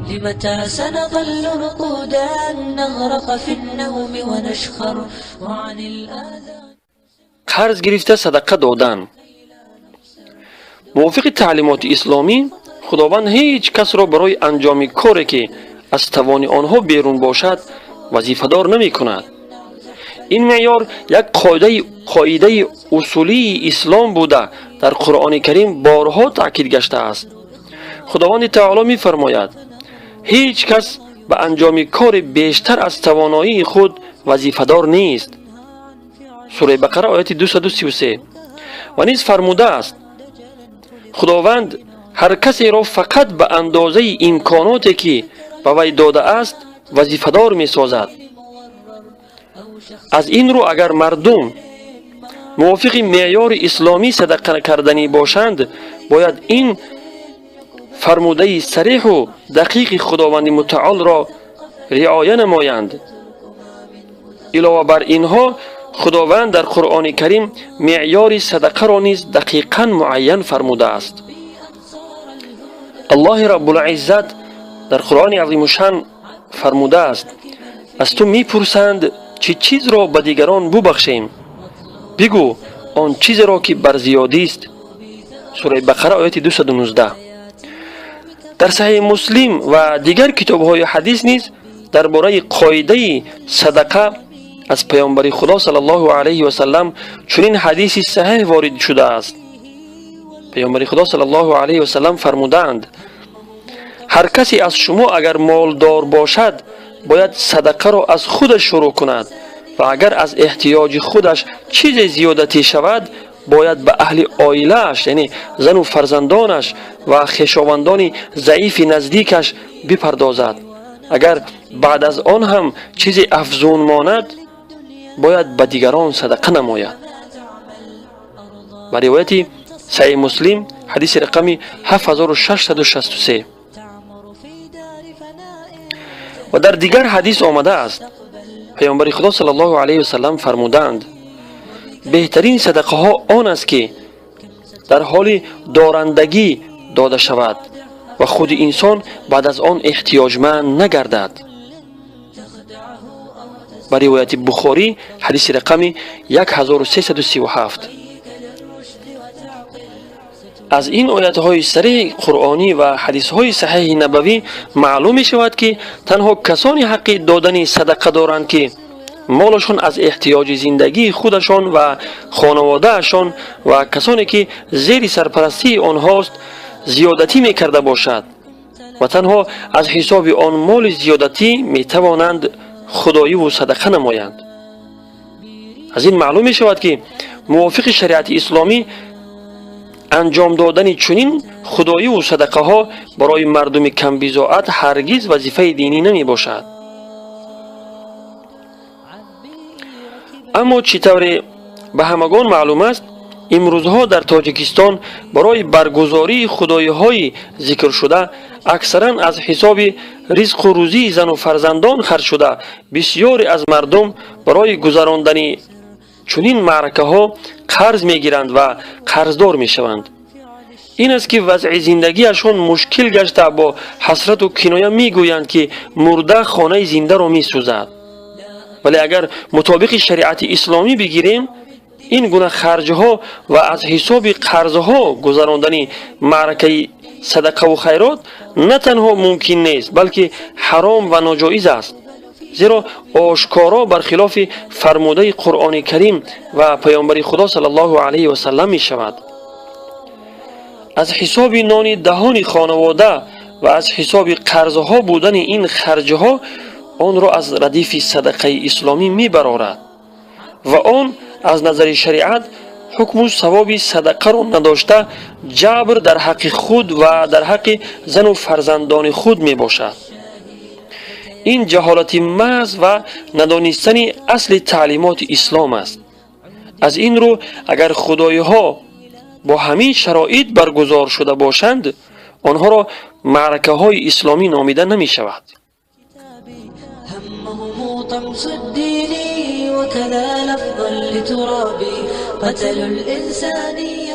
لمتى سنظل رقودا نغرق في النوم ونشخر وعن الآذان. Қарз гирифта садақа додан. Мувофиқи таълимоти исломӣ, Худованд ҳеҷ касро барои анҷоми коре, ки аз тавони онҳо берун бошад, вазифадор намекунад. Ин меъёр як қоидаи усулии ислом буда, дар Қуръони Карим борҳо таъкид гаштааст. Худованди Таоло мефармояд: ҳеҷ кас ба анҷоми кори бештар аз тавоноии худ вазифадор нест. Сураи Бақара, ояти 233. Ва низ фармудааст: Худованд ҳар касеро фақат ба андозаи имконоте, ки ба вай додааст, вазифадор месозад. Аз ин рӯ, агар мардум мувофиқи меъёри исломӣ садақа карданӣ бошанд, бояд ин фармудаи сареҳу дақиқи Худованди Мутаолро риоя намоянд. Илова бар инҳо, Худованд дар Қуръони Карим меъёри садақаро низ дақиқан муайян фармудааст. Аллоҳи Раббулиззат дар Қуръони Азимушшан фармудааст: аз ту мепурсанд, чӣ чизро ба дигарон бубахшем? Бигӯ: он чизеро, ки бар зиёдист. Сураи Бақара, ояти 219. Дар Саҳеҳи Муслим ва дигар китобҳои ҳадис низ дар бораи қоидаи садақа аз Паёмбари Худо саллаллоҳу алайҳи васаллам чунин ҳадиси саҳеҳ ворид шудааст. Паёмбари Худо саллаллоҳу алайҳи васаллам фармудаанд: ҳар касе аз шумо агар молдор бошад, бояд садақаро аз худаш шурӯъ кунад ва агар аз эҳтиёҷи худаш чизе зиёдатӣ шавад, бояд ба аҳли оилааш, яъне зану фарзандонаш ва хешовандони заифи наздикаш бипардозад. Агар баъд аз он ҳам чизе афзун монад, бояд ба дигарон садақа намояд. Ба ривояти Саҳеҳи Муслим, ҳадиси рақами 7663. Ва дар дигар ҳадис омадааст, Паёмбари Худо саллаллоҳу алайҳи васаллам фармудаанд: беҳтарин садақаҳо он аст, ки дар ҳоли дорандагӣ дода шавад ва худи инсон баъд аз он эҳтиёҷманд нагардад. Ба ривояти Бухорӣ, ҳадиси рақами 1337. Аз ин оятҳои сареҳи қуръонӣ ва ҳадисҳои саҳеҳи набавӣ маълум мешавад, ки танҳо касоне ҳаққи додани садақа доранд, ки молашон аз эҳтиёҷи зиндагии худашон ва хонаводаашон ва касоне, ки зери сарпарастии онҳост, зиёдатӣ мекарда бошад ва танҳо аз ҳисоби он моли зиёдатӣ метавонанд худоиву садақа намоянд. Аз ин маълум мешавад, ки мувофиқи шариати исломӣ анҷом додани чунин худоиву садақаҳо барои мардуми камбизоат ҳаргиз вазифаи динӣ намебошад. Аммо чӣ тавре ба ҳамагон маълум аст, имрӯзҳо дар Тоҷикистон барои баргузории худоиҳои зикршуда аксаран аз ҳисоби ризқу рӯзии зану фарзандон харҷ шуда, бисёре аз мардум барои гузарондани чунин маъракаҳо қарз мегиранд ва қарздор мешаванд. Ин аст, ки вазъи зиндагиашон мушкил гашта, бо ҳасрату киноя мегӯянд, ки мурда хонаи зиндаро месӯзад. Вале агар мутобиқи шариати исломӣ бигирем, ин гуна харҷҳо ва аз ҳисоби қарзҳо гузарондани маъракаи садақаву хайрот на танҳо мумкин нест, балки ҳаром ва ноҷоиз аст, зеро ошкоро бар хилофи фармудаи Қуръони Карим ва Паёмбари Худо саллаллоҳу алайҳи васаллам мешавад. Аз ҳисоби нони даҳони хонавода ва аз ҳисоби қарзҳо будани ин харҷҳо онро аз радифи садақаи исломӣ мебарорад ва он аз назари шариат ҳукму савоби садақаро надошта, ҷабр дар ҳаққи худ ва дар ҳаққи зану фарзандони худ мебошад. Ин ҷаҳолати маҳз ва надонистани асли таълимоти ислом аст. Аз ин рӯ, агар худоиҳо бо ҳамин шароит баргузор шуда бошанд, онҳоро маъракаҳои исломӣ номида намешавад. طمس الدين وكذا لفظا لترابي قتلوا الإنسانية.